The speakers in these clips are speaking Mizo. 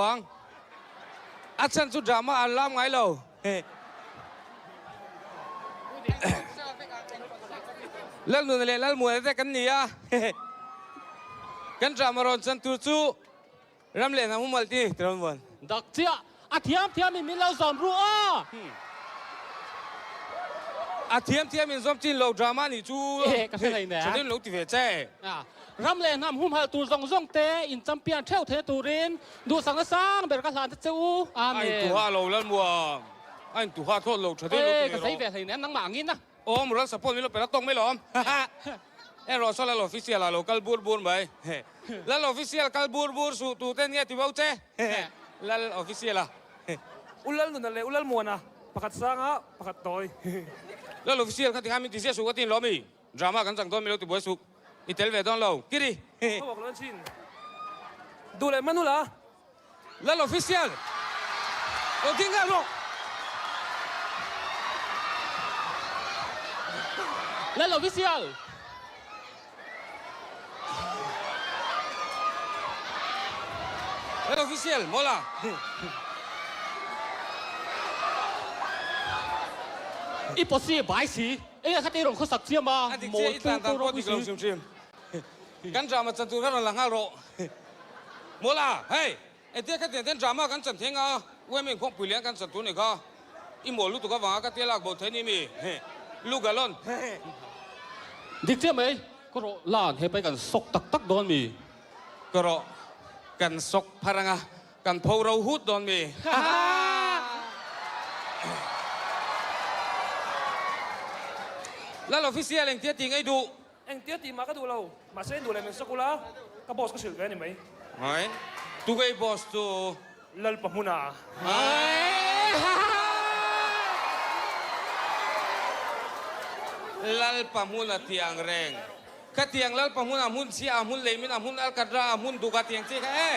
Ang. A chhan chu drama an lam ngai lo. Lalnuna leh Lalmuana te kan ni a. Kan drama rawn chan tur chu Ram leh hnam humal ti ti rawn vuan. Dak chiah a thiam thiam in min lo zawm ru a. A thiam thiam in zawm chin lo drama nih chu. Ka hre ngei nen. Tha lo ti ve che. Ram leh hnam humhalh tur zawng zawng te in champion theuh theih turin duhsakna sang ber ka hlan ta che u. Amen. A intuha lo Lalmuam. A intuha thlawt lo tha deuh lo ti ve rawh. Ka zei ve hleinem nangmah angin a. Aw moral support min lo pe la tawk mai lawm. Erawh saw Lal Official ah lo kal bur bur mai. Lal Official kal bur bur suh tu ten nge ti bo che. Lal Official a. U Lalnuna leh U Lalmuana pakhat sanga pakhat tawi. Lal Official kha tikhan min ti ziah suh ka tin lawm i. Drama kan chang dawn mi lo ti buai suk. I tel ve dawn lo. Kiri. Ka walk lo chin. Duh leh Manula. Lal Official. Lo ding nghal rawh. Lal Official. Lal Official, Mawla. I pawsi bai si. Enge kha te rawn khawsak chiam a, A dik chiah, i tlan dan pawh dik lo hrim hrim. Kan drama chan tur kha rawn la nghal rawh. Mawla, hei, engtia khatiang ten drama kan chan theng a, UMA inkhawmpui lian kan chan tur ni kha. I mawl lutuk avanga ka tia lak bo thei ni mi? Lu galon. Dik chiah mai, ka rawh lan he pai kan sawk tak tak dawn mi? Ka rawh kan sawk phar anga Kan pho ro hut dawn mi? Lal official engtia tih ngei duh? Engtia tih mah ka duh lo. Mahse duh leh min sawk ula, ka boss ka hrilh ve a ni mai. Hai, tugei boss chu? Lal Pahmuna. Lal Pahmuna tiang reng. Ka tiang Lalpa hmun a hmun chhia a hmun leimin a hmun alkatra a hmun duk a tiang chi kha e.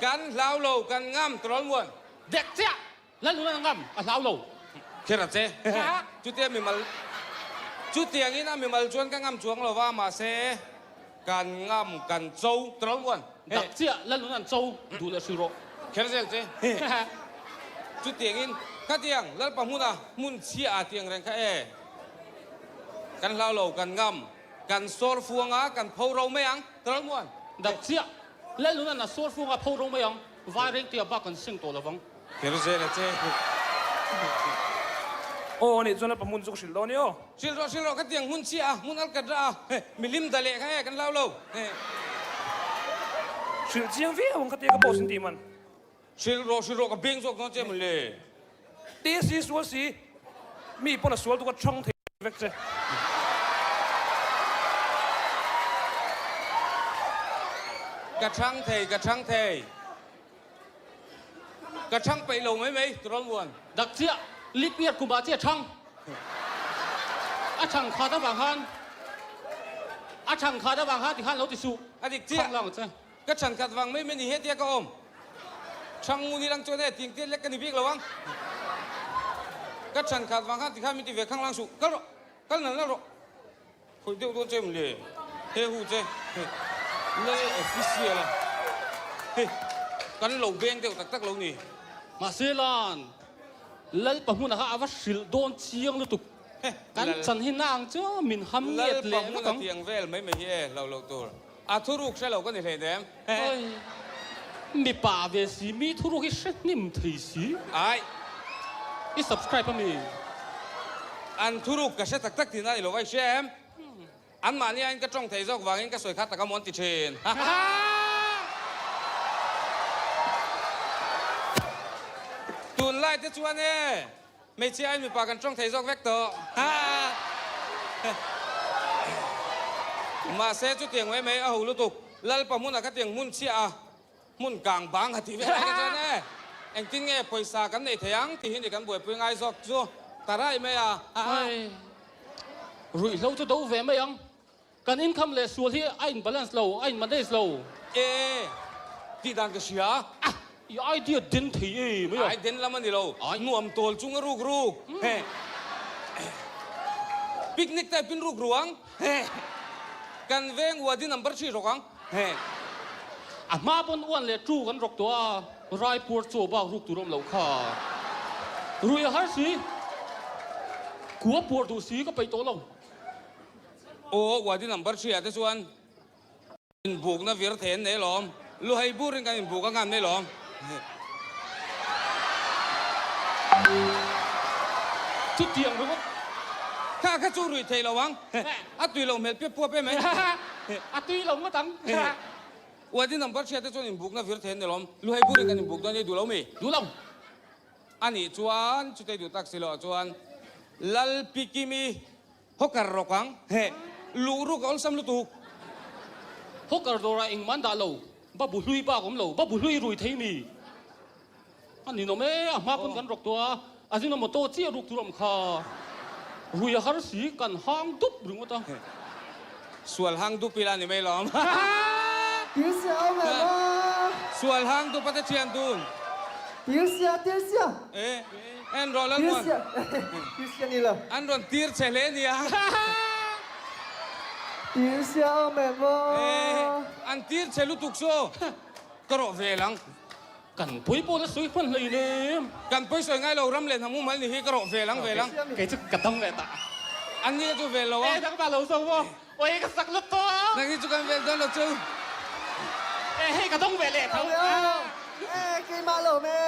Kan hlau lo kan ngam tawrl muan. Dek chiah Lalnuna na ngam a hlau lo. Kher a che. Chutia mimal chutiangin a mimal chuan ka ngam chuang lo va mahse kan ngam kan cho tawrl muan. Dak chiah Lalnuna an cho duh leh hrilh rawh. Kher zel che. Chutiangin khatiang Lalpa hmuna hmun chhia ah tiang reng kha e. Kan hlau lo, kan ngam, kan sawr fuang a, kan pho ro mai ang. Tawrl muan. Dak chiah Lalnuna'n a sawr fuang a pho ro mai ang. Vai reng tia bak kan seng tawh lovang. Kher zel a che. Aw anih chuan Lalpa hmun chu ka hrilh dawn i aw. Hrilh rawh, hrilh rawh, khatiang hmun chhia ah, hmun alkat rah ah, milim da leh kha e, kan hlau lo. Hrilh chiang viau ang khatia ka boss in tih man. Hrilh rawh, hrilh rawh, ka beng zawk dawn che maw le. Ti si sual si, mi pawn a sual tuk a chhang thei vek che. Ka chhang thei, ka chhang thei. Ka chhang peih lo mai mai, Turawl Muan. Dak chiah, lip year kumah chiah chhang. A chhang khat avang khan, a chhang khat avang khan tikhan lo ti suh. A dik chiah. Chhang lang che. Ka chhan khat vang mai mai ni hetia ka awm. Chhang ngun i lang chuan e ting tiat lek ka ni bik lo ang. Ka chhan khat vang khan tikhan min ti ve khang lang suh. Kal rawh, kal nal nal rawh. Khawih deuh dawn che em le? He hu che Lal official a hei kan lo beng deuh tak tak lo ni. Mahse lan Lalpa hmunah kha a va hrilh dawn chiang lutuk. Kan chan hi na ang chu min ham nget leh vek ang. Lalpa hmuna tiang vel mai mai hi e hlo loh tur. A thuruk hre lo ka ni hleinem. Oi, mipa ve si, mi thuruk hi hre hnim thei si. Ai. I subscribe a mi? An thuruk ka hre tak tak tihna ni lo va i hria em? An mahni aiin ka tawng thei zawk vangin ka sawi kha tak a mawn ti thin. Tunlai te chuan e. Hmeichhia aiin mipa kan tawng thei zawk vek tawh. Mahse chutiang mai mai a ho lutuk. Lalpa hmunah khatiang hmun chhiah a, hmun kang bang a tih vel ai ka chuan e. Engtin nge pawisa kan neih thei ang tih hi ni kan buaipui ngai zawk chu ta raih mai a. Ruihhlo chu do ve mai ang. Kan income leh sual hi a in balance lo, a in manage lo. E, tih dan ka hria. Ah, i idea den thei e mai a. Ai den lam a ni lo, nuam tawl chung a ruk ruk. Picnic type in ruk ruang. Kan veng wadi number thi rawk ang. A hma pawn uan leh tu kan rawk tawh a, Raipur chaw bak ruk tur awm loh kha. Rui a har si, kua puar duh si ka peih tawh lo. Aw, Wadi number hria te chuan inbukna vir thei an nei alawm. Luhai burin kan inbuk a ngam mai alawm. Chutiang ringawt. Kha kha chu rui thei lo ang. A tui lo hmel piap puap em mai. A tui lo ngawt ang. Wadi number hria te chuan inbukna vir thei an nei alawm. Luhai burin kan inbuk dawn i duh lo mi? Duh lo. A nih chuan chutei duh tak si loh chuan Lalpikimi Hawker rawk ang, heh, luh ruk a awlsam lutuk. Hawker dawrah engmah an dah lo, babu hlui bak awm lo, babu hlui rui thei mi a ninawm e, a hma pawn kan rawk tawh a, a zinga motor chiah ruk tur awm kha rui a har si, kan hang dup ringawt a. Sual hang dup ila ni mai lawm. Tirsia awm em a? Sual hang dup a te thian dun. Tirsia, tirsia. E, en rawh Lalmuan. Tirsia, tirsia ni lo. An rawn tir che hle nia. Tirsia awm em a? E, an tir che lutuk chu ka rawh vel ang. Kan pawi pawh la sawi hman hlei nem. Kan pawi sawi ngai lo ram leh hnam umal ni hi ka rawh vel ang vel ang. Kei chu ka dam leh ta. An ni ka chu vel lo a. E dang ta lo zo maw. Oi ka sak lut tawh a. Nang hi chu kan vel dawn lo chu. E hei ka dawng ve leh tho. E keimah lo me.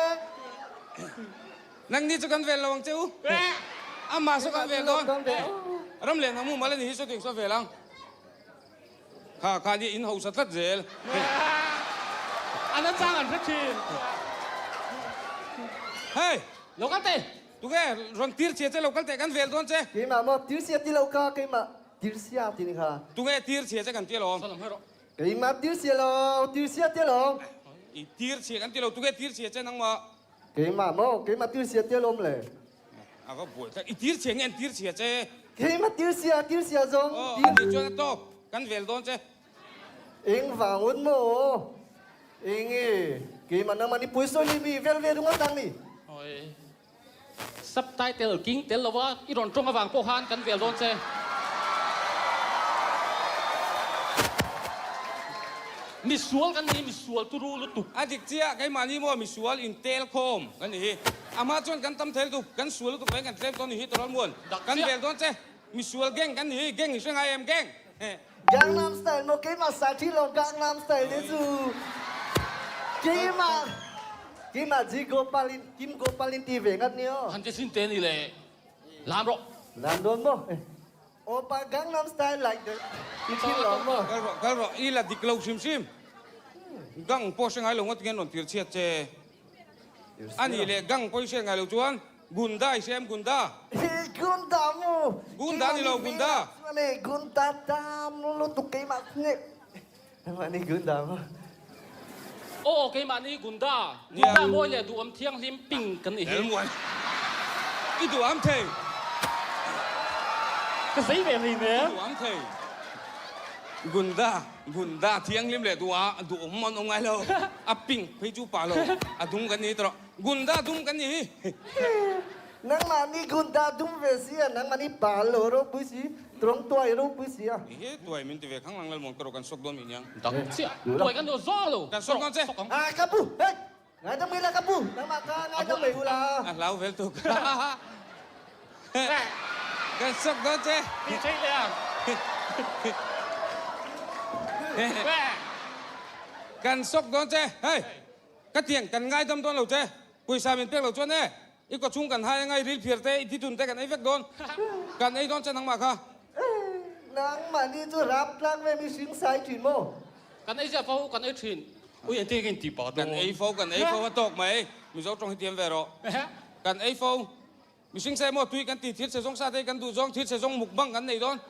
Nang ni chu kan vel lo ang che u. Amah saw kan vel dawn. Ram leh hnam umal ani hi saw ting saw vel ang. Kha kha ni in hausa tlat zel. A na chang an hre thin. Hei! Lo kal teh! Tunge rawn tir chhia che lo kal teh kan vel dawn che. Keimah maw tir chhia ti lo kha keimah tir chhia ti ni kha. Tunge tir chhia che kan ti alawm. Saw lam hawi rawh. Keimah tir chhia lo tir chhia ti alawm. I tir chhia kan ti lo tunge tir chhia che nangmah. Keimah maw keimah tir chhia ti alawm le. A va buai tlat. I tir chhia nge an tir chhia che? Keimah tir chhia, tir chhia zawng. Aw, a nih chuan a tawk. Kan vel dawn che. Eng vang un maw? Eng e, keimah nangmah ni puisawi ni mi vel ve ringawt ang ni. Awi. Subtitle king tel lova i rawn tawng avang pawh khan kan vel dawn che. Misual kan ni, misual turu lutuk. A dik chiah, keimahni maw misual intel khawm kan nih hi. Amah chuan kan tam thei lutuk, kan sual lutuk veng kan tlem dawn nih hi Tawlal Muan. Kan vel dawn che, misual gang kan nih hi, gang i hre ngai em gang? Gangnam style maw keimah sa thi lo Gangnam style te chu keimah keimah G Gopal in Kim Gopal in ti ve ngat ni aw. Han che sin te ni le lam rawh. Lam dawn maw? Opa Gangnam style like the i thil lo maw? Kal rawh kal rawh i la dik lo hrim hrim. Gang pawh hre ngai lo ngawt nge an rawn tir chhiat che. A nih leh gang pawh i hriat ngai lo chuan Gunda i hria em Gunda? Hi Gunda maw? Gunda ni lo Gunda. Gunda tam lutuk keimah nge Mahni Gunda maw? Aw keimahni Gunda. Gunda mawi leh duhawm thianghlim ping kan ni hi. Elmuan i duham thei. Ka zei ve hlei nen. I duham thei. Gunda Gunda thianghlim leh duha duhawm an awm ngai lo. A pink phei chu pah lo. A dum kan ni tawh. Gunda dum kan ni hi. Nangmahni Gunda dum ve si a, nangmahni pa lo ropui si, tawng tuai ropui si a. He tuai min ti ve khang lang lalmuan ka rawh kan sawk dawn mi niang. Dang chiah. Tuai kan duh zawng lo. Kan sawk dawn che. Sawk ang. Ah ka pu, hei ngaidam nge la ka pu, nangmah kha ngaidam mai u la. A hlau vel tuk. Kan sawk dawn che. Ti theih leh ang. Kan sawk dawn che. Hei. Ka tiang kan ngaidam dawn lo che. Pawisa min pek lo chuan e, i kawchhung kan hai anga i ril phiar te, i thithun te kan ei vek dawn. Kan ei dawn che nangmah kha. Nangmahni chu rap tlang ve mihring sai thin maw? Kan ei ziah fo, kan ei thin. Ui engtin nge ka intih pah dawn? Kan ei fo, kan ei fo a tawk mai. Mizo tawng hi tiam ve rawh. Kan ei fo. Mihring sai maw tui kan ti thir chhe zawng sa te hi kan duh zawng thir chhe zawng mukbang kan nei dawn.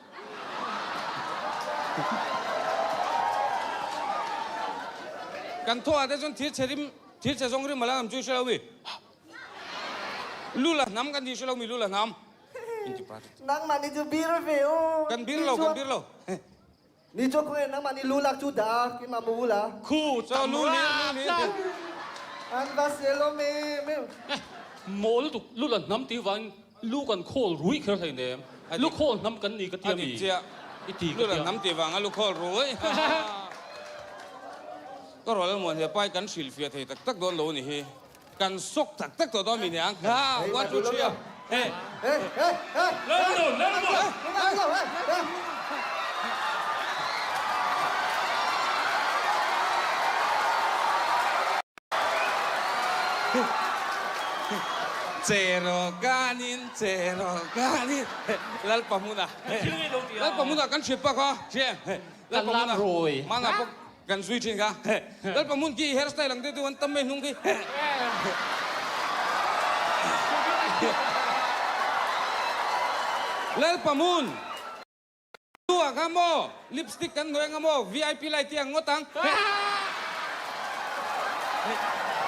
Kan thawh ah te chuan thir chhe rim thir chhe zawng rim a la nam chu i hre lo mi. Lu la hnam kan ti hre lo mi lu la hnam. Nangmah ni chu bir ve aw. Kan bir lo kan bir lo. Ni chu khawnge nangmah ni lu lak chu dah a keimah maw ula. Khu tam rak rak. An va sel awm em em. Eh maw lutuk lu la hnam tih vangin lu kan khawl rui kher hlei nem. Lu khawl hnam kan ni ka ti a mi? A dik chiah. I ti ka ti a. Lu la hnam tih vanga lu khawl rui. Ka rual almuan he pai kan hrilhfiah thei tak tak dawn lo a ni hi. Kan sawk tak tak tawh dawn mi nia. Ha, one two three a. He. Cheraw kanin, cheraw kanin, Lalpa hmuna, Lalpa hmuna kan hriat pak a, hria em? Lalpa hmuna, mana pawh kan zui thin kha, Lalpa hmun khi hair style ang deuh deuh an tam mai hnung khi. Lalpa hmun. Tu ah kha maw lipstick kan hnawih anga maw vip light hi ang ngawt ang.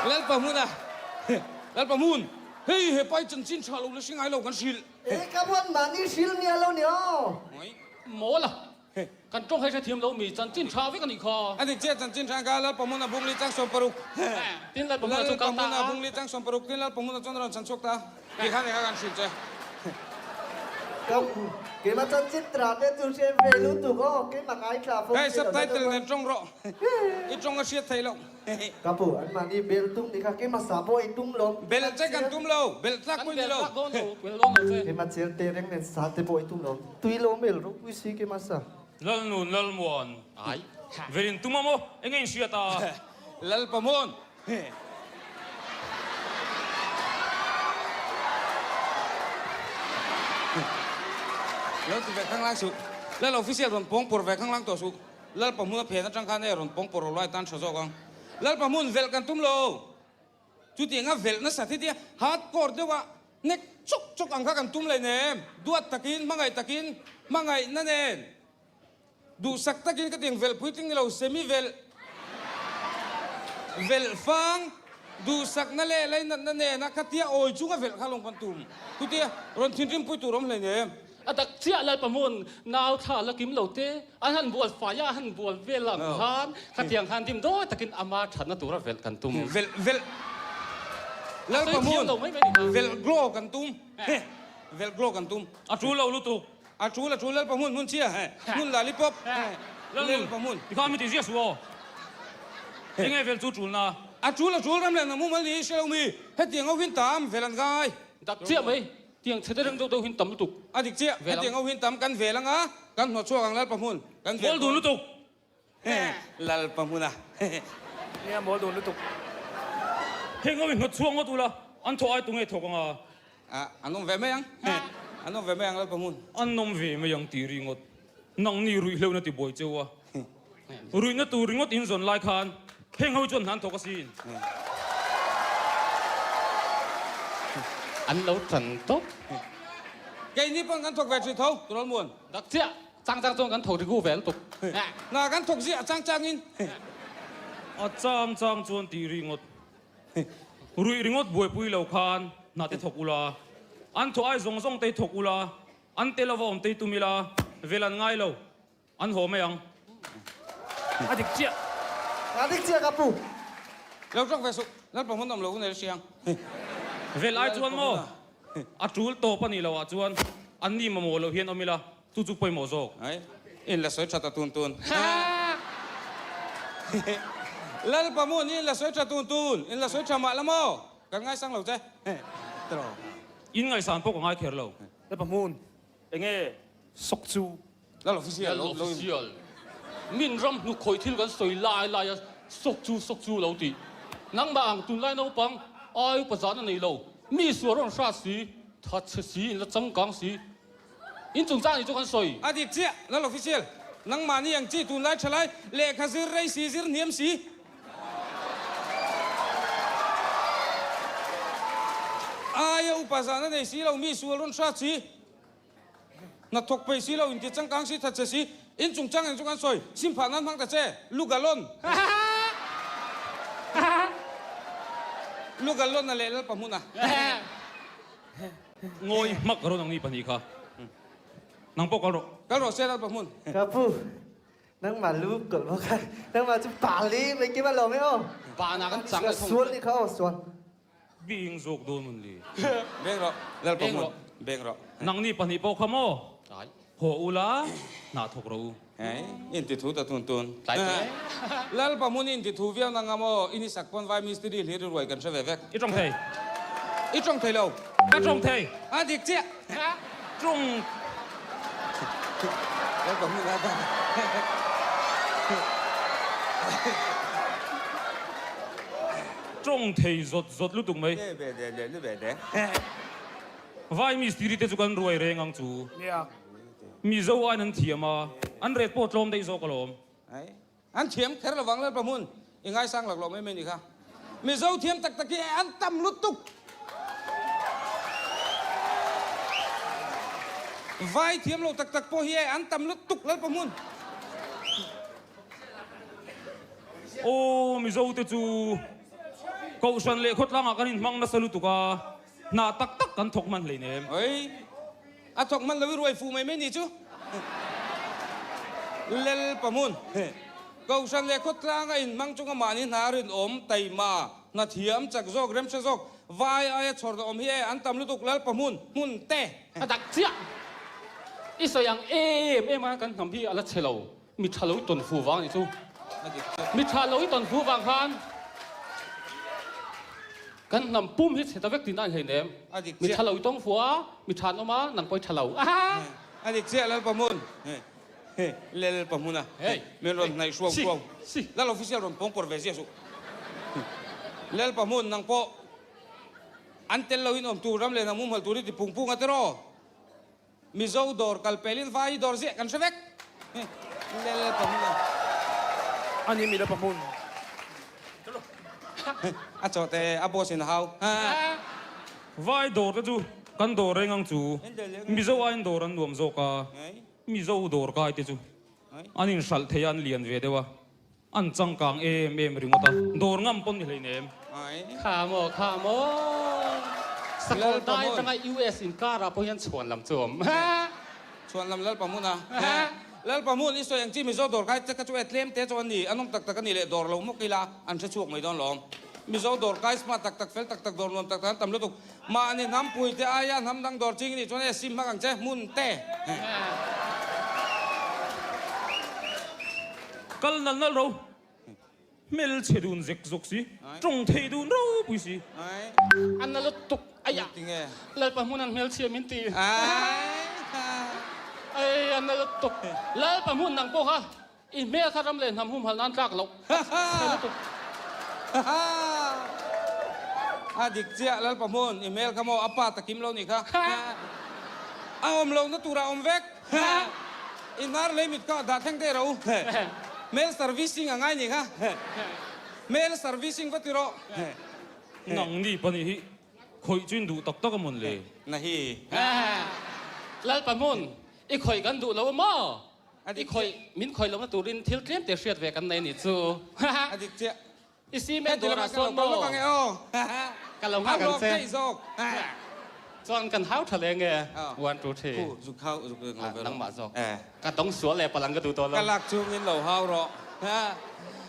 Lalpa hmuna Lalpa hmun hei he pai chanchin tha lo la hre ngai lo kan hrilh. E ka buat mahni hrilh nia lo ni aw. Mawl a kan tawng hei hrethiam lo mi chanchin tha vek a nih kha. A dik chiah chanchin tha ka Lalpa hmuna bungli chang 60. Tin Lalpa hmuna chu kal ta a. Lalpa hmuna bungli chang 60 tin Lalpa hmuna chuan rawn chhan chhuak ta a. Ti khan eng a kan hrilh che. Ka keimah chanchin tra te chu hre ve lutuk aw, keimah ngaithla fo Hei subtitle nen tawng rawh, i tawng a hriat theih loh. Ka pu, an mahni bel tum ni kha keimah sa pawh i tum lo. Bel che kan tum lo, bel tlak pawh i ni lo. Keimah chel te reng nen sa te pawh i tum lo, tui lo mel ropui si keimah sa. Lalnun Lalmuan, velin tum a maw? Enge in hriat a? Lalpamuan. Lo ti ve khanglang suh. Lal official rawn pawng pawr ve khanglang tawh suh. Lalpa hmun a phen atang khan e rawn pawng pawr rawh lai tan tha zawk ang. Lalpa hmun velh kan tum lo. Chutiang a velh nasa thi tia hardcore deuh a nek chawk chawk ang kha kan tum hleinem. Duat takin, hmangaih takin, hmangaihna nen. Duhsak takin ka tiang velh puitling ni lo, semi velh, velh fang, duhsakna leh lainatna nena khatia awi chunga velh kha lawng kan tum. Chutia rawn thinrim pui tur awm hleinem. A dak chiah Lalpa hmun nau thla la kim lo te, an han bual fai a, a han bual vel ang khan khatiang khan dim dawi takin ama thatna tura velh kan tum. Velh, velh, Lalpa hmun velh glow kan tum, velh glow kan tum. A tul lo lutuk. A tul a tul Lalpa hmun hmun chhia he hmun lalipop he Lalpa hmun. Tikhan mi ti ziah suh aw. Enge vel chu tul na. A tul a tul ram leh namu mal ni hre lo mi hetiang ho hin tam vel an ngai. Dak chiah mai tiang chhe te reng deuh deuh hin tam lutuk. A dik chiah hetiang ho hin tam kan vel anga kan hnawt chhuak ang Lalpa hmun kan vel. Mawl dun lutuk. Lalpa hmun a. Nia mawl dun lutuk. Heng ho in hnawt chhuak ngawt ula an thawh ai tunge thawk anga. An awm ve mai ang. An awm ve mai ang Lalpa hmun. An awm ve mai ang tih ringawt. Nangni ruihhlo na ti buai cheu a. Ruihna tur ringawt in zawn lai khan heng ho chuan hna an thawk asin. An lo tan tawp. Keini pawn kan thawk ve thin tho, Turalmuan. Dak chiah. Chang chang chuan kan thawk rigu ve lutuk. Hna kan thawk ziah chang changin. A chang chang chuan tih ringawt. Ruih ringawt buaipui lo khan hna te thawk ula, an thawh ai zawng zawng te hi thawk ula, an tel ava awm te hi tum ila, vel an ngai lo, an haw mai ang. A dik chiah. A dik chiah ka pu. Lo tawk ve suh, Lalpa hmun awm lo hun e hriang. Vel ai chuan maw? A tul tawp a nih loh ah chuan an ni mamawh loh hian awm ila, chu chu pawimawh zawk. Ai, in la sawi tha ta tun tun. Lalpa mun, in la sawi tha tun tun, in la sawi tha mah la maw? Kan ngaisang lo che. Tiraw. In ngaihsan pawh ka ngai kher lo. Lalpa mun, enge sawk chu? Lal official, Lal official. Min ram hnuk khawih thil kan sawi lai lai a, sawk chu sawk chu lo tih. Nangmah ang tunlai naupang ai upa zan a nei lo. Mi sual rawn hrat si, that chhe si, in la changkang si. In chungchang nih chu kan sawi. A dik chiah, Lal official. Nangmahni ang chi tunlai tha lai, lehkha zir rei si, zir hniam si. Aia upa zan a nei si lo, mi sual rawn hrat si. Hna thawk peih si lo, inti changkang si, thatchhe si, in chungchang eng chu kan sawi, sim phah nan hmang ta che, lu galon. Lu galon a leh Lalpa hmun a. Ngawi hmak rawn ang ni pahnih kha. Nang pawh kal rawh. Kal rawh se Lalpa hmun. Ka pu, nangmah lu kawlh bawk a, nangmah chu pa li mai kim a lawm e aw. Pa na kan chang leh thung. Sual nih kha aw, sual. Bing zawk dawn mun li. Beng rawh, Lalpa hmun, beng rawh. Nangni pahnih pawh kha maw? Haw ula, hna thawk rawh u. Hei, inti thu ta tun tun. Tlai teh. Lalpa hmun i inti thu viau na ngam aw, i ni sak pawn vai mistiri hlir i ruai kan hre ve vek. I tawng thei. I tawng thei lo. Ka tawng thei. A dik chiah. Tawng. Lalpa hmun a dah. Tawng thei zawt zawt lutuk mai. Vai mistiri te chu kan ruai reng ang chu. Nia. Mizo aiin an thiam a, an ret pawh tlawm daih zawk alawm. Ai, an thiam kher lovang Lalpa hmun i ngaisang lak lo mai mai ni kha. Mizo thiam tak tak hi an tam lutuk. Vai thiam lo tak tak pawh hi an tam lutuk Lalpa hmun. Aw Mizo te chu Kohhran leh khawtlangah kan inhmang nasa lutuk a, hna tak tak kan thawk hman hleinem. Oi. A thawk hman lo i ruai fuh mai mai ni chu. Lel Pahmun, Kohhran leh khawtlang a inhmang chunga mahni hna rinawm, taima, hna thiam, chak zawk, remhre zawk, vai aia chhawr na awm hi e, an tam lutuk Lal Pahmun, hmun te. A dak chiah. I sawi ang em em a kan hnam hi a la chhe lo. Mi tha lo i tawn fu vang a nih chu. Mi tha lo i tawn fu vang khan kan hnam pum hi chhe ta vek tihna a ni hleinem. Mi tha lo i tawng fu a, mi tha an awm a, nang pawh i tha lo. A dik chiah Lalpahmun. Lelpahmuna min rawn hnaih hruau hruau. Lal official rawn pawng pawr ve ziah suh. Lelpahmun nang pawh an tel loin awm tur ram leh hnam humhalh tur i ti pung pung a tiraw? Mizo dawr kal pelin vai dawr ziah kan hre vek. Lel pahmun a. A ni mila pahmun. A chaw te a boss in a hau. Vai dawr te chu kan dawr reng ang chu. Mizo aiin dawr an nuam zawk a. Mizo dawr kai te chu an inhralh thei a an lian ve deuh a. An changkang em em ringawt a, dawr ngam pawn ni hleinem. Kha maw, kha maw. Sakawr dai atanga US inkar ah pawh hian chhuan lam chu a awm. Chhuan lam Lalpa hmun a. Lalpa hmun i sawi ang chi Mizo dawr kai te kha chu e tlem te chu an ni, an awm tak tak a ni leh dawr lo mawk ila an hre chhuak mai dawn lawm. Mizo dawr kai smart tak tak fel tak tak dawr nuam tak tak an tam lutuk. Mahni hnampui te aia hnam dang dawr ching i nih chuan e sim hmak ang che hmun te. Kal nal nal ro. Hmel chhe dun zek zawk si, tawng thei dun ropui si. A na lutuk aiah Lalpa hmun an hmel chhia min ti. Ai a na lutuk. Lalpa hmun nang pawh kha i hmel kha ram leh hnam humhalh nan tlak loh. Chhe lutuk. A dik chiah Lalpa hmun i hmel kha maw a pa takim lo nih kha. A awm lohna turah awm vek. I hnar lei mit kha dah thleng teh ro. Hmel servicing a ngai nih kha. Hmel servicing va ti rawh. Nang ni pahnih hi khawih chu in duh tak tak a mawn le? Na hi. Lalpa hmun, i khawih kan duh lo a maw? I khawih, min khawih lohna turin thil tlem te hriat ve kan nei a nih chu. A dik chiah. I cement dawrah sawn maw? Ka lo nghak ang che. Chuan kan hau tha leh nge? One, two, three. Nangmah zawk. Ka dawng sual leh palang ka duh tawh lo. Ka lak chungin lo hau rawh.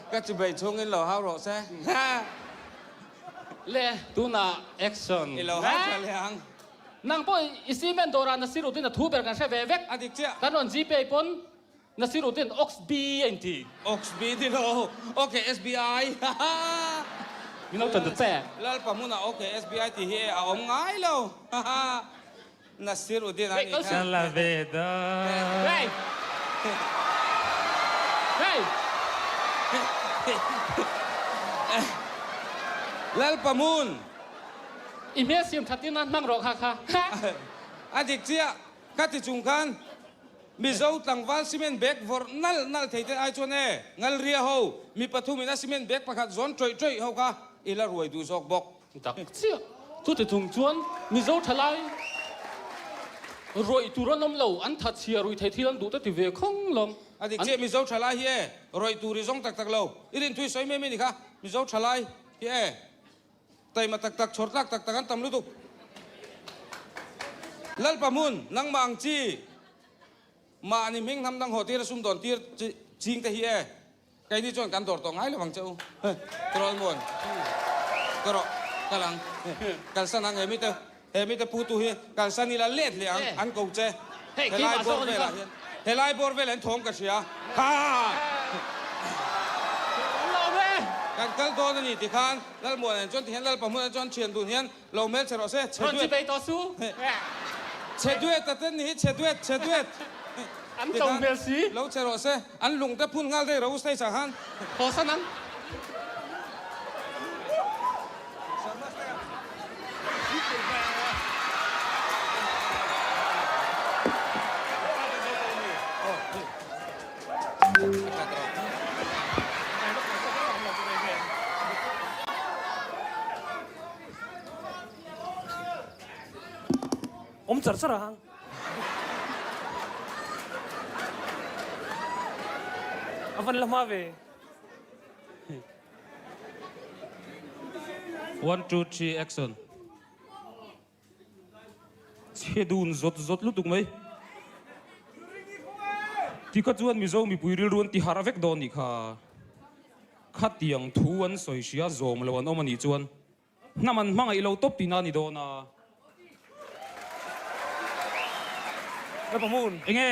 Ka chibei chungin lo hau rawh se. Le, tunah action. I lo hau tha leh ang. Nang pawh i cement dawrah Nasiruddin a thu ber kan hre ve vek. A dik chiah. Kan rawn Gpay pawn Nasiruddin Ox B a inti. Ox B ni lo, ok SBI. Min lo tan ta che. Lalpa hmunah ok SBI tih hi a awm ngai lo. Nasiruddin a nih kha. Ka la ve da. Hey! Hey! Lalpa hmun. I hmel siam that in a hmang rawh kha kha. A dik chiah. Ka ti chung khan Mizo tlangval cement bag vawrh nalh nalh thei te ai chuan e, Ngalria ho, mi pathumin a cement bag pakhat zawn ṭawih ṭawih ho kha i la ruai duh zawk bawk. Tak chiah. Chuti chung chuan Mizo ṭhalai rawih tur an awm lo, an that chhia ruih thei thil an duh te ti ve khawng lawm. A dik chiah, Mizo ṭhalai hi e, rawih tur i zawng tak tak lo. I rinthui sawi mai mai ni kha, Mizo ṭhalai hi e. Taima tak tak, chhawr tlak tak tak an tam lutuk. Lalpa hmun, nangmah ang chi, mahni hming hnam dang haw tir a sumdawn tir ching te hi e, keini chuan kan dawr tawh ngai lo vang che u. Tirawl muan, ka rawh, kal ang, kalsan ang he mite, he mite pu tu hi kalsan ila let leh ang, an ko che. Hei, Helai keimah bawr zawk a ni velah kha. hian, helai bawr velah hian thawm ka hria. Ha! An lo awm e! Kan kal dawn a ni ti khan Lalmuana chuan ti hian Lalpa hmunah chuan thian dun hian lo hmel che rawh se, chhe Rawn duet. chibei tawh su. Chhe duet a ten ni hi, chhe duet, chhe duet. An to hmel si. Lo che rawh se, an lung te phun nghal daih rawh u stage ah khan. Haw san ang. Awm char char ang. A van la hma ve. One two three action. Chhe dun zawt zawt lutuk mai. Tikha chuan Mizo mipui rilru an ti harh vek dawn nih kha. Khatiang thu an sawi hria zawm lo an awm a nih chuan hnam an hmangaih lo tawp tihna a ni dawn a. Lalpa hmun. Enge?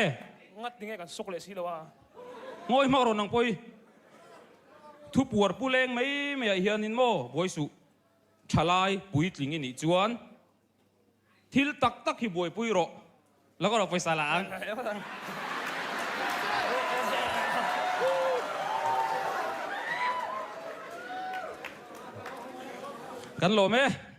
Ngat tinge kan sawk leh si lo a. Ngawi hmak rawn ang pawi. Thu puar pu leng mai mai ah hianin maw buai suh. Thalai puitling i nih chuan thil tak tak hi buaipui rawh. Lo ka rawh pawisa la ang. Kan lawm e.